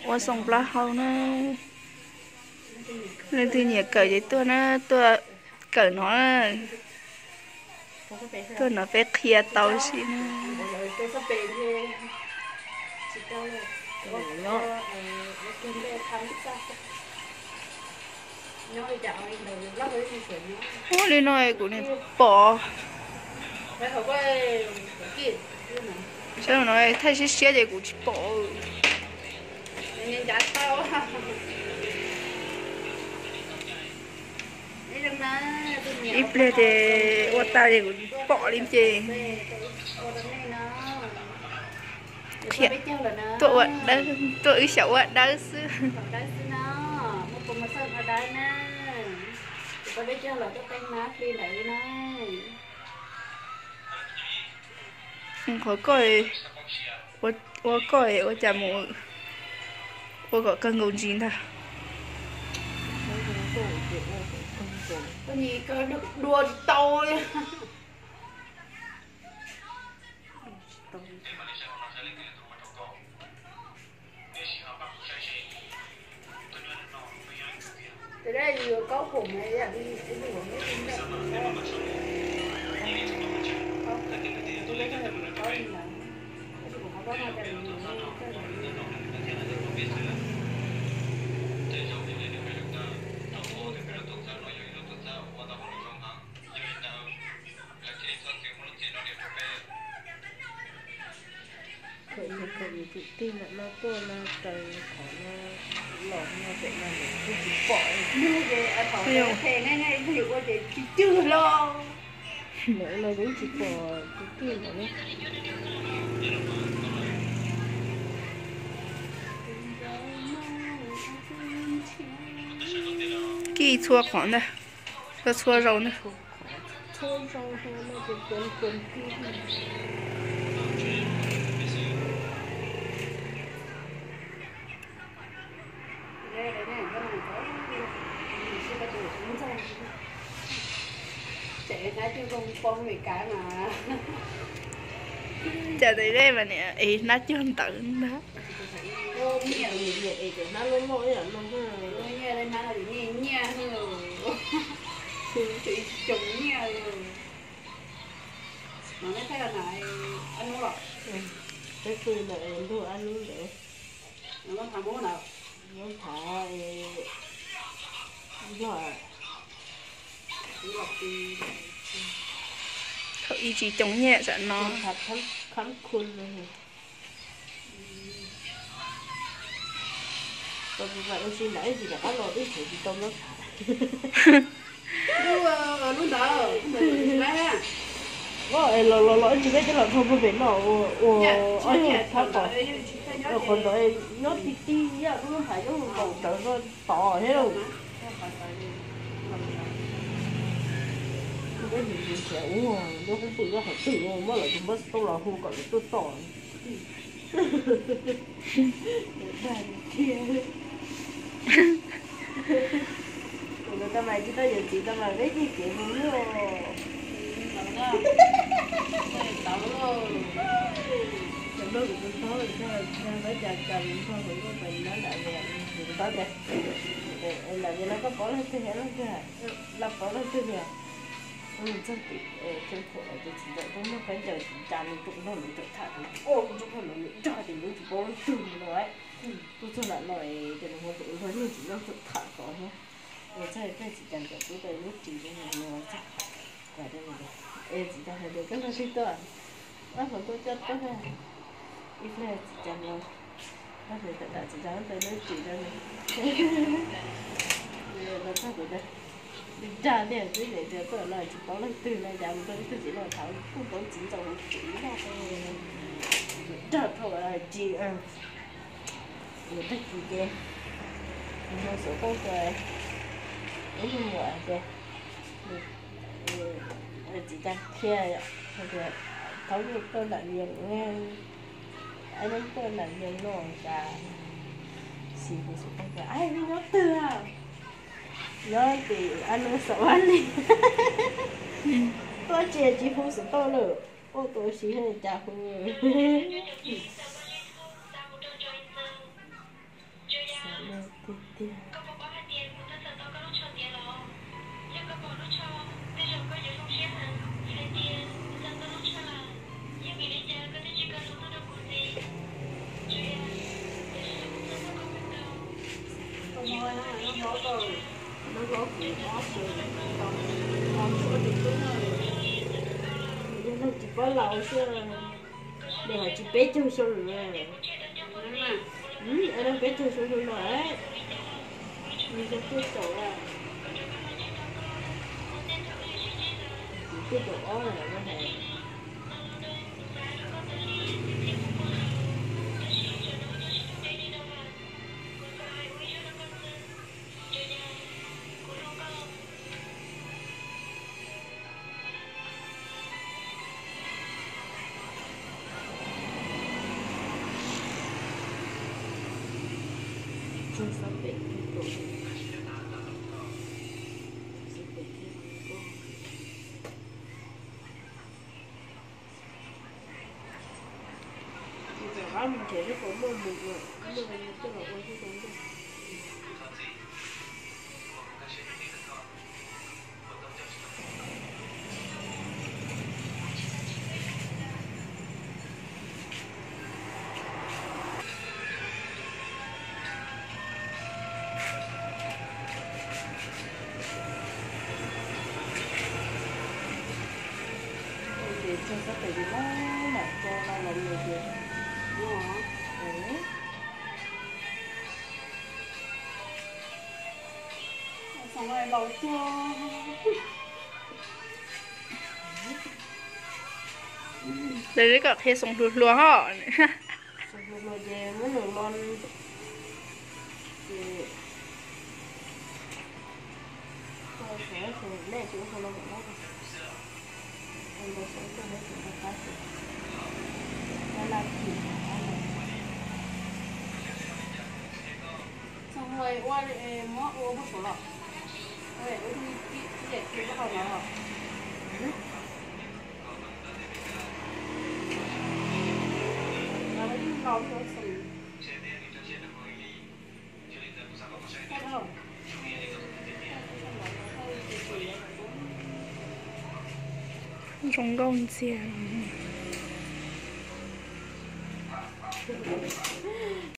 Ua xoo plaub hau na. Leej twg nyiam kawm ces tuaj na, tuaj kawm no. Tuaj no peb qhia tau si na. Ua li no kuv niam pom. Saib no thaij siab siab ces kuv tsis pom. Ib pliag ces ua tag ces kuv tsis pom li ces. Tuaj ua dawb, tuaj wb xyaum ua dawb xwb. Qhov koj, ua koj ua cas mus, ua kom kawg nkaus ntsis ntag. Dua tsis tau li. Kawm ntawv kawm yus tus tij ntawm no tuaj no raws qhov no los no pem no nws kuj tsis pom. Ua ces tsis cwg los. Ntawm no kuv tsis pom tus tij ntawd. Kij txhua qhov ntag, txhua txhua zaus ntag. Txhua zaus no ces tuav tuav kij. Cas tes dej mas niam es hnab cuag ntawd ntag. Peb pw ntawm ntuj ab nub ntawd. Muab thav, muab thav, thaum ib tsis coom nyiaj tam no. Khab khun. Ua si ntawd ib tsis rov qab los twb tseem tsis tau muab thav. Lub ntawd, lub ntawd es los los los ib tsis peb coj los dhau puag pem no ua ob yog thab kom qhov ntawd nyob ti ti ib lub nphav nyob nkaus rawv tod thiab. Peb nim nrhiav ua lub qub pw lub qhov twg muab lawv tus npawb xov tooj los hu kom lawv tuaj tos. Kuv ntawd tau mas tsis tau yuav txiv tau mas peb cig kev mus lawm. Cov npawb kuv tus npawb, npawb cas cas mus nrog kuv npawb pais nyob nram Vias, kuv npawb tias nram Vias no koj paub leej twg leej twg, laj paub leej twg tias. Txog tim Cheeb Phuam lawv tus txiv ntxawm tuaj muaj khaub ncaws tsis cas nws tus npawb nws txawm tham kuv ua kuv tsis pom nws nrog tias nws tsis paub leej twg no. Tuaj txog nram no es nws tus npawb nws tsis nyob txawm tham tod thiab. Txog peb txiv cas ntawm tub tau lub ris no txog, es txiv cas hais tias koj nrog twg tuaj, ab hov tuaj coj tuaj, ib pliag txiv cas no, ab hov tawm nram txiv cas tau lub ris rau nws. Los txog kuv dag tiag xwb, tias tuaj no tsis paub leej twg no cas mus rau ib tug txiv no thaum kuj paub txiv ntxaus mus txiv noj dag thaum tsis Tag kis ces nws hu xov tooj rau ib tug muam tias txiv cas qhia tias thaum ub tuaj nram Vias, ab nub tuaj nram Vias no cas, xis hu xov tooj tias ab nub nyob twg, nyob tim ab nub Xav Vaj Lis, tuaj tsis tsis hu xov tooj lawm, ua tus ua si cas hu. Noj hlob kuv ob xyoos, tau ob xyoos tub na, yog neeg tsis paub laus xwb, nws hais tsis peb caug xyoo lawm. Neeg peb caug xyoo no, nws yog tuaj caum, kuv tuaj caum ob lawm no hais. Tsuag xab pem thiab tus, xab pem thiab tus. Rov qab mus nrhiav seb puas muaj mus, muaj li tuaj los ua seb puas muaj. Ces tsuag xab pem li no mam tso no los mus ces. Xoom laus tuag. Lawv kom qhia xoom hluas hluas ho. Xoom hluas hluas ces muab nws lo ces, nej tsis ua no. Xoom hluas ua muab ua huab saum los, ua ib yam li lub hau no los. Zoo nkauj ntxiag.